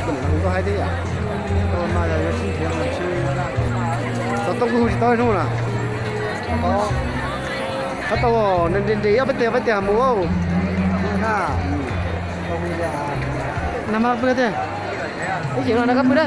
Kuv tau hais tias yam, tau mas yog yuav sib nrhiav mas ntshe xov tooj kuj hu tsis tau hnub na. Tab tau nres nres ob peb teg peb teg mus. Nag mas pw tiag, ib chim no nag koj pw na.